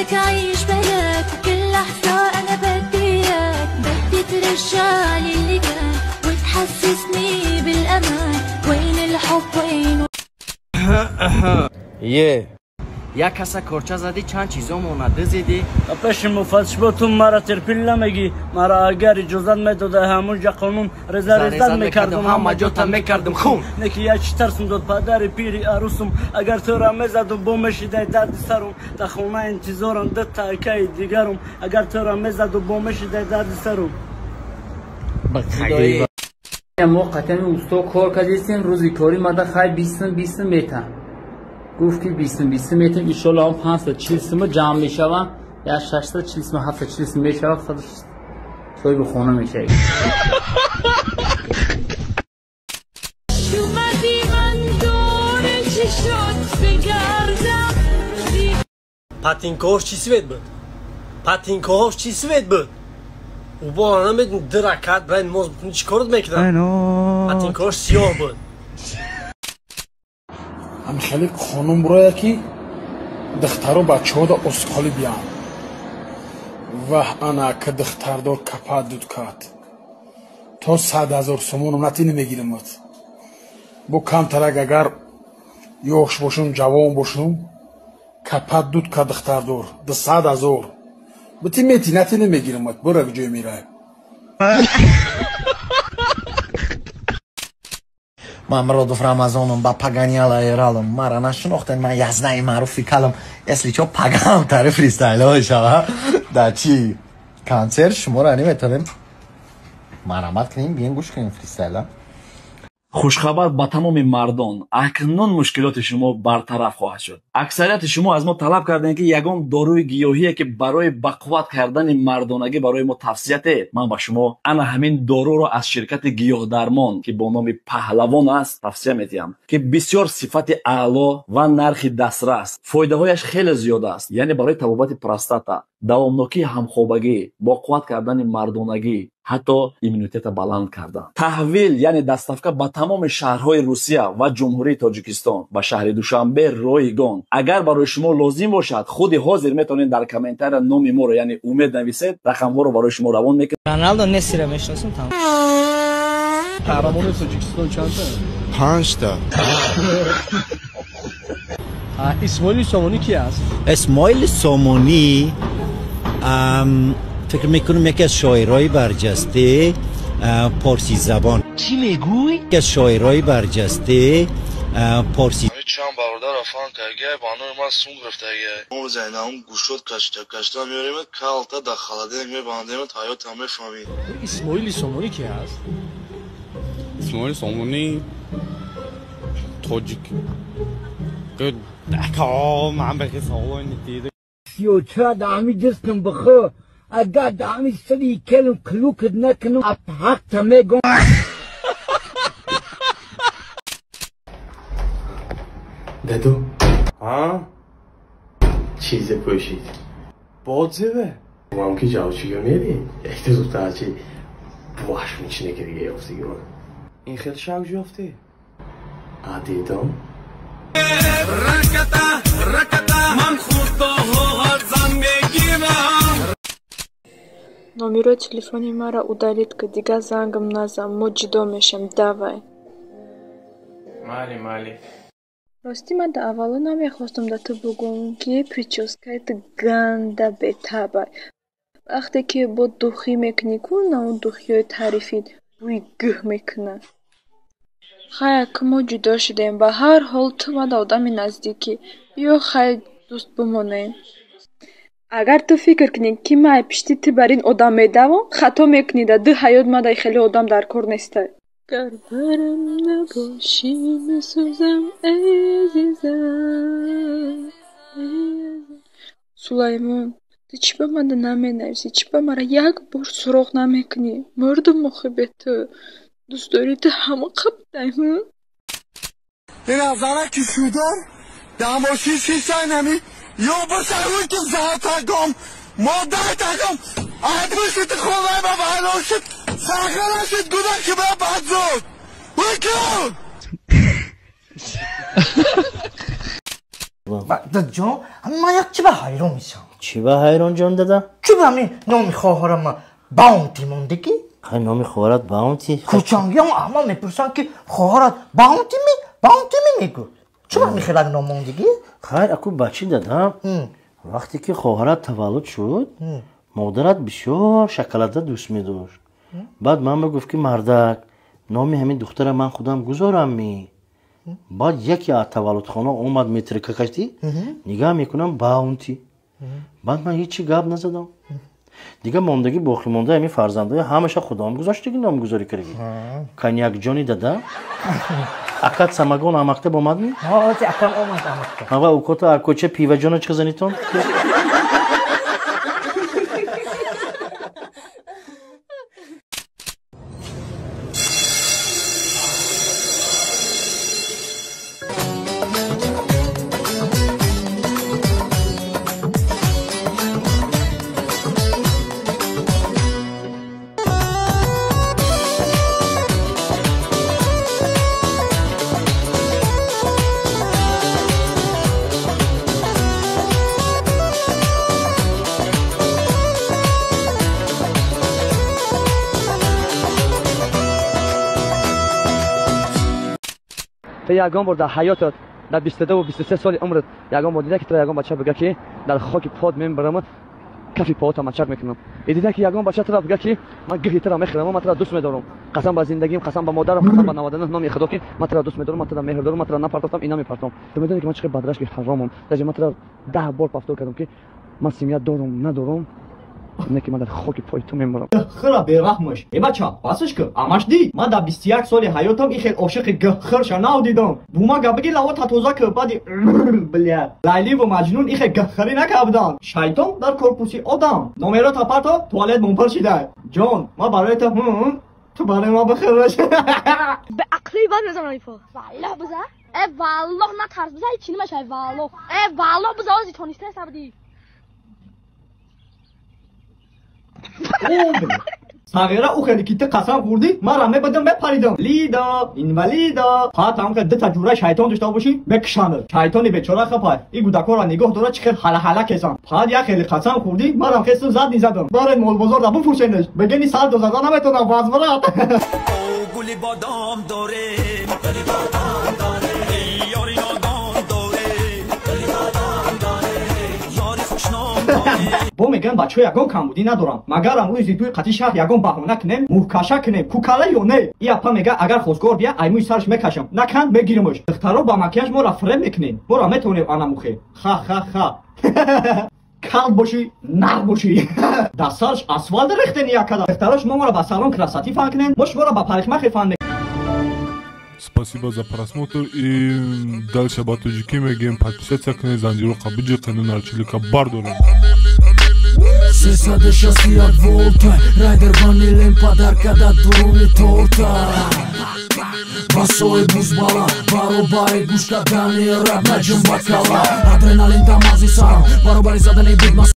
قدرك عيش بلاك وكل لحظة أنا بدي إياك، بدي ترجعلي اللي كان وتحسسني بالأمان. وين الحب وين؟ يه як каса корча задӣ, чанд чизо монада зидӣ. Пеши муфаттишбо ту мара терпил намегӣ. Мара агар иҷозат медода, ҳамунҷа қонун реза реза мекардам, ҳама ҷота мекардам хун. Неки як чӣ тарсум дод падари пири арӯсум. Агар тура мезадум, бо мешидай дарди сарум. Дар хона интизорам дута акаи дигарум. Агар тура мезадум, бо мешидай дарди сарум. Мо қатъиян усто кор кардистем, рӯзи корӣ мада хай бистум бистум метам. Гуфт ки бистум бистум метам, иншолло ҳам 540 сума ҷамъ мешаванд, я 640 сума, 740 сума мешавад, худаш соҳиби хона мешавад. Патинкош чӣ свет буд? Патинкош чӣ свет буд? Убо намедон ду ракат брай намоз бикунӣ, чӣ корот мекунад? Патинкош сиёҳ буд. Ҳам хеле қонун бурояд, ки духтаро бачаҳода осқолӣ биям. Ваҳ, ана ка духтардор капад дуд кад. То 100 000 сомонам нати намегирамад. Бо камтарак агар ёш бошум, ҷавон бошум, капад дуд кад духтардор. 200 000. Бити мети нати намегирамад. Бура ҷой мерай. Ман Муродов Рамазоном, ба паганяла эралам. Мара нашинохтен, ман язнаи маъруфи калам. Если чо, пагам тари фристайло шава. Да чи концерт шуморо наметавонем марамат кунем, биен гӯш кунем фристайла. Хушхабар ба тамоми мардон: акнун мушкилоти шумо бартараф хоҳад шуд. Аксарияти шумо аз мо талаб кардем, ки ягон доруи гиёҳие, ки барои бақувват кардани мардонагӣ барои мо тавсия диҳед. Ман ба шумо ана ҳамин доруро аз ширкати Гиёҳдармон, ки бо номи Паҳлавон аст, тавсия медиҳам, ки бисёр сифати аъло ва нархи дастрас, фоидаҳояш хеле зиёд аст, яъне барои табобати простата, давомнокии ҳамхобагӣ, боқувват кардани мардонагӣ, ҳатто иммунитета баланд кардан. Таҳвил, яъне доставка ба тамоми шаҳрҳои Русия ва Ҷумҳурии Тоҷикистон, ба шаҳри Душанбе ройгон. Агар барои шумо лозим бошад, худи ҳозир метавонед дар комментария номи моро, яъне Умед, нависед, рақамҳоро барои шумо равон мекунем. Роналдо, Мессиро мешиносам, тамом. Қаҳрамони Тоҷикистон чандта? Панҷта. Исмоили Сомонӣ ки аст? Исмоили Сомонӣ фикр мекунам яке аз шоирои барҷасте порсӣ забон. Чӣ мегӯй? Яке аз шоирои барҷасте порсӣ. Чанд бародар афан кагай ба номи ман сум гирифтагай. Мо зайнаум гӯшот кашта кашта меорем, калта дар холодильник мебандем, ҳаётам мефаҳмӣ. Исмоили Сомонӣ ки аст? Исмоили Сомонӣ тоҷик. Ман ба саволои дида. Сиёча дами дастам бихӯ, агар дами сари келм клукат накунам, ҳақта мегӯм. Даду, чизе пӯшид. Бодзеве мам ки ҷавчига мери, якта зудтарчи буваш мичине ки дига ёфтиги ман. Ин хел шавқ ёфтӣ? А дидом. Раката, раката, ман худоҳоҳат зан мегирам. Номерои телефони маро удалить ка, дигар зангам назан, мо ҷудо мешем, давай. Майли, майли. Ростӣ, ман дар аввало намехостам да ту бугӯм, ки прическаи ту ганда бетабай. Вақте ки бо духӣ мекунӣ ку, на он духиҳои тарифит бӯи гӯҳ мекунад. Хай, ака, мо ҷудо шудем, ба ҳар ҳол ту мада одами наздикӣ, биё, хай, дӯст бимонем. Агар ту фикр кунӣ, ки ман ай пишти ту бар ин одам медавам, хато мекунӣ. Да ду ҳаёт мада хеле одам дар кор нестай. Гар барам набошӣ, месӯзам, эй азизам. Сулаймон, ту чӣ ба мада наменависӣ, чӣ ба мара як бор суроғ намекунӣ? Мурдум охи бе ту. Дӯстдории ту ҳама қабдай. Ина занаки шудор дар мошин шиштай нами ё бошаруй ки затагом модартагом адмишит хонай ба вайрон шуд, сахара шуд, гудаки ба бадзод выкун. Ҷон, ман як чӣ ба ҳайрон мешам. Чӣ ба ҳайрон, ҷон дада? Чӣ ба ҳамин номи хоҳарам Баунти мондагӣ? Хай, номи хоҳарат Баунти. Кӯчангиам ҳама мепурсанд, ки хоҳарат Баунти ми, Баунти ми мегӯ. Чӣ ба ҳамин хелак ном мондагӣ? Хайр, аку бачи дада, вақте ки хоҳарат таваллуд шуд, модарат бисёр шоколада дӯст медошт. Баъд ман мегуфт, ки мардак, номи ҳамин духтара ман худам гузорам ми. Баъд яке аз таваллудхона омад, метрика кашти, нигаҳ мекунам, Баунти. Баъд ман ҳечи гап назадам. Дигар мондагӣ, боқимонда ҳамин фарзандҳои ҳамаша худоам гузоштагӣ, номгузорӣ кардагӣ. Коньякҷони дада, акат самогон амактаб омадми? Акам омад амактаб. Ава укота акоча пиваҷона чӣ занитон? Ту ягон бор дар ҳаётат, дар 22 23 соли умрат, ягон бор дида, ки туро ягон бача бига, ки дар хоки под мебарам, кафи поҳота мачак мекунам? И дида, ки ягон бача туро бига, ки ман гиҳи туро мехӯрам, ман туро дӯст медорам, қасам ба зиндагим, қасам ба модарам, қасам ба 99 номи худо, ки ман туро дӯст медорам, ман туро меҳр дорам, ман туро напартофтам и намепартом? Ту медонӣ, ки ман чӣ қадр бадрашки ҳаромам? Даже ман туро 10 бор повтор кардам, ки ман семья дорам, надорам, не, ки ман дар хоки пои ту мемурам. Гхра бераҳмаш. Э бача, басш ки, амаш дид. Ман дар 21 соли ҳаётам ин хел ошиқи гхрша нав дидам. Бума гапиги лавота тоза ки, баъди бля. Лайливу Маҷнун ин хел гхрӣ накарданд. Шайтон дар корпуси одам. Номерота парто, туалет мунпур шида. Ҷон, ман барои ту, ту барои ман бихӯраш. Ба ақли бад мезанам ифо. Валлоҳ биза. Э валлоҳ, натарс, биза, ҳеч намешавай, валлоҳ. Э валлоҳ, биза, ози тониста сабди. Сағира, ӯ хеле ки ту қасам хӯрдӣ, ман мебадам, мепаридам. Лида, инвалида. Ҳатам ки дута ҷура шайтон дошта бошӣ, мекушанд. Шайтони бечора хапай. Ин гудакора нигоҳ дора, чӣ хел ҳала-ҳала кесам. Фақат як хеле қасам хӯрдӣ, манам хестум, зад низадам. Барен молбозор да буфурӯшенаш. Бегени сар дозада наметонам, вазмрат. Гули бодом дорем, гули бодом дорем, ёри нодон дорем, гули бодом дорем, ёри хушном дорем. Бо мегӯям, бачаҳо, ягон камбудӣ надорам, магарам рӯзи туи қатъи шаҳр ягон баҳона кунем, мӯҳкаша кунем, кукала ё не. И апа мега, агар хостгор бия, аймӯи сараш мекашам, наканд, мегиримаш. Духтаро ба макияж моро фиреб мекунем, моро метавонем анамухе. Ха ха ха. Кал бошӣ, нар бошӣ. Дар сараш асфалт рехтени якада. Духтаро, шумо моро ба салон красоты фан кунем, мо шуморо ба парикмахер фан. Спасибо за просмотр, и дальше ба тоҷикӣ мегӯем: подписаться кунед, занҷироқа биҷиқену нарчилика бардорем. 361 волта, райдер ванилем подарка да дуруни торта. Басои бузбала, баробари гӯш кардани рап, наҷум ба кала. Адреналин дар мағзи сарам, баробари задани бит.